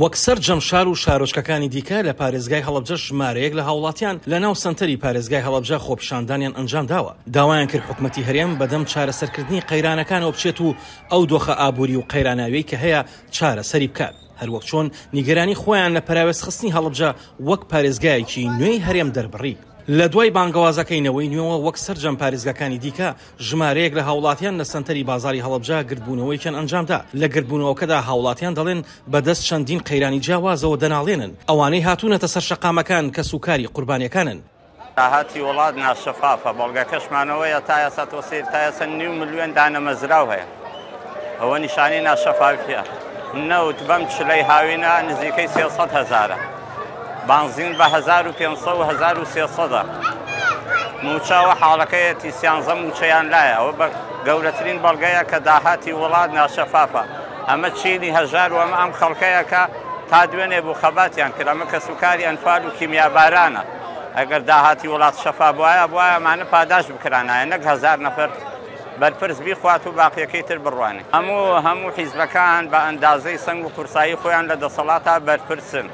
وەک سەرجەم شار و شارۆچکەکانی دیکە لە پارێزگای هەڵەبجەش ژمارەیەک لە هاوڵاتیان لە ناو سەنتەری پارێزگای هەڵەبجە خۆپیشاندانیان ئەنجامداوە، داوایان کرد حکومەتی هەرێم بەدەم چارەسەرکردنی قەیرانەکانەوە بچێت و ئەو دۆخە ئابووری و قەیراناویەی کە هەیە چارەسەری بکات، هەروەک چۆن نیگەرانی خۆیان لە پەراوێزخستنی هەڵەبجە وەک پارێزگایەکی نوێی هەرێم دەربڕی. لە دوای بانگەوازەکەی نەوەی نوێوە وەک سەرجەم پارێزگاکانی دیکە ژمارەیەک لە هاوڵاتیان لە سەنتەری بازاڕی هەڵەبجە گردبوونەوەیەکیان ئەنجامدا، لە گردبوونەوەکەدا هاوڵاتیان دەڵێن بەدەست چەندین قەیرانی جیاوازەوە دەناڵێنن، ئەوانەی هاتوونەتە سەر شەقامەکان کەسوکاری قوربانیەکانن. داهاتی وڵات ناشەفافە، بەڵگەکەشمان ئەوەیە تا ئێستا تۆ سەیر تا ئێستا نیو ملیۆن دانەمەزراو هەیە، ئەوە نیشانەی ناشەفافیە. نەوت بەم چلەی هاوینە نزیکەی 300 هەزارە، بانزین بە 1500 و 1300 موچە ئەوە حاڵەکەیەتی سیانزە موچەیان لایە، ئەوە بە گەورەترین بەڵگەیە کە داهاتی وڵات ناشەفافە. ئەمە چینی هەژار و ئەمە ئەم خەڵکەیە کە تا دوێنێ بوو خەباتیان کرد، ئەمە کەسوکاری ئەنفال و کیمیابارانە. ئەگەر داهاتی وڵات شەفاف بوایە بوایە ئەمانە پاداشت بکرانایە نەک هەزار نەفەر بەرپرس بیخوات و باقیەکەی تر بڕوانێ. هەموو هەموو حیزبەکان بە ئەندازەی سەنگ و قورسایی خۆیان لە دەسەڵاتا بەرپرسن.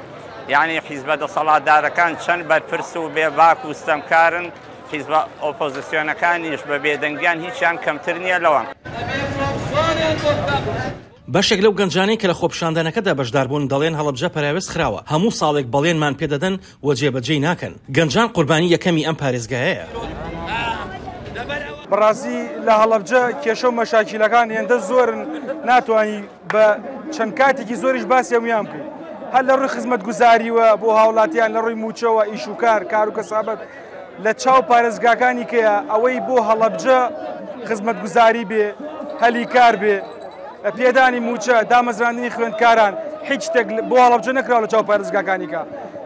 یانی حیزبە دەسەڵاتدارەکان چەند بەرپرس و بێباک و ستەمکارن، حیزبە ئۆپۆزسیۆنەکانیش بە بێدەنگیان هیچیان کەمتر نییە لەوان. بەشێک لەو گەنجانەی کە لە خۆپیشاندانەکەدا بەشداربوون دەڵێن هەڵەبجە پەراوێز خراوە، هەموو ساڵێک بەڵێنمان پێدەدەن و جێبەجێی ناکەن. گەنجان قوربانی یەکەمی ئەم پارێزگایەیە. بەڕاستی لە هەڵەبجە کێشە و مەشاکیلەکان هێندە زۆرن ناتوانی بە چەند کاتێکی زۆریش باسی هەموویان بکەین. هەر لە ڕووی خزمەتگوزاریوە بۆ هاوڵاتیان لە ڕووی مووچەوە ئیش و کار کار و کەسابەت لە چاو پارێزگاکانی کەیە ئەوەی بۆ هەڵەبجە خزمەتگوزاری بێ هەلی کار بێ پێدانی مووچە دامەزراندنی خوێندکاران هیچ شتێک بۆ هەڵەبجە نەکراوە لە چاو پارێزگاکانی کە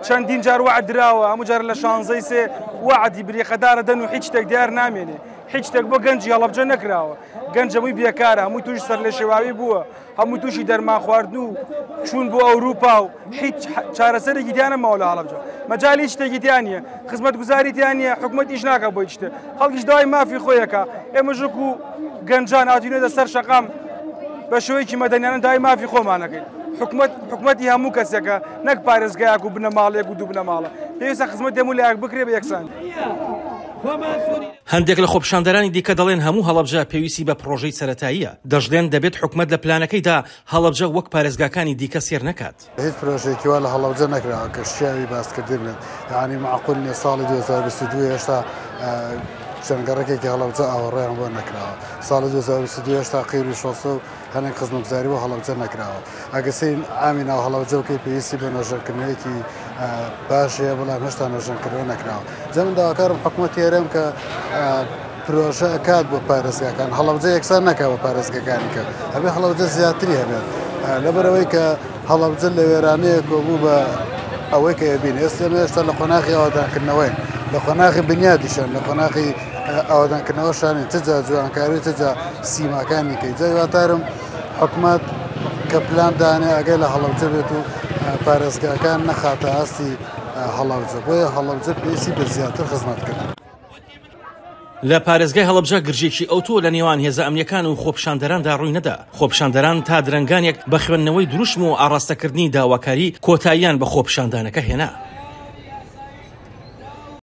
چەندین جار وەعد دراوە هەموو جار لە شانزەی سێ وەعدی بریقەدارە دەن و هیچ شتێک دیار نامێنێ هیچ شتێک بۆ گەنجی هەڵەبجە نەکراوە گەنج هەمووی بێکارە هەمووی تووشی سەرلێشێواوی بووە هەمووی تووشی دەرمان خواردن و چوون بۆ ئەوروپا و هیچ چارەسەرێکی تیا نەماوە لە هەڵەبجە مەجالی هیچ شتێکی تیا نییە خزمەتگوزاری تیا نییە حکومەت ئیش ناکە بۆ هیچ شتێ خەڵکیش داوای مافی خۆیەکە ئێمەش وەکو گەنجان هاتوینەتە سەر شەقام بە شێوەیەکی مەدەنیانە داوای مافی خۆمانەکەین حکومەت حکومەتی هەموو کەسێکە نەک پارێزگایەک و بنەماڵەیەک و دوو بنەماڵە پێویستە خزمەتی هەموو لایەک بکرێ بە یەکسانی. هەندێک لە خۆپیشاندەرانی دیکە دەڵێن هەموو هەڵەبجە پێویستی بە پڕۆژەی سەرەتاییە، دەشڵێن دەبێت حکومەت لە پلانەکەیدا هەڵەبجە وەک پارێزگاکانی دیکە سێر نەکات. هیچ پرۆژەیەکی وا لە هەڵەبجە نەکراوە کە شیاوی باسکردن بێت، یەعنی مەعقول نییە ساڵی 2022 هێشتا چەند گەڕەکێکی هەڵەبجە ئاوەڕۆیان بۆ نەکراوە، ساڵی 2022 هێشتا قیر و شۆستە و هەنێک خزمەتگوزاری بۆ هەڵەبجە نەکراوە. ئەگەر سەیری عامی ناو هەڵەبجە بکەی پێویستی بە نۆژەنکردنەوەیەکی باش هەیە بەڵام هێشتا نۆژەنکردنەوە نەکراوە. جا من داواکارم حکومەتی هەرێم کە پرۆژە ئەکات بۆ پارێزگاکان هەڵەبجە یەکسان نەکا بە پارێزگەکانی کە ئەبێ هەڵەبجە زیاتری هەبێت لەبەرەوەی کە هەڵەبجە لە وێرانەیەکەوە بوو بە ئەوەی کە ئەبین ئێستا هێشتا لە قۆناغی ئاوادانکردنەوەین لە قۆناغی بنیادیشان لە قۆناغی ئاوادانکردنەوەشانین چ جا جوانکاری چ جا سیماکانی کەی جا هیوادارم حکومەت کە پلان دانێ ئەگەر لە هەڵەبجە بێت و پارێزگاکان نەخاتە ئاستی هەڵەبجە بۆیە هەڵەبجە پێویستی بە زیاتر خزمەتکردن. لە پارێزگای هەڵەبجە گرژییەکی ئەوتۆ لە نێوان هێزە ئەمنییەکان و خۆپیشاندەراندا ڕووینەدا، خۆپیشاندەران تا درەنگانێک بە خوێندنەوەی دروشم و ئاڕاستەکردنی داواکاری کۆتاییان بە خۆپیشاندانەکە هێنا.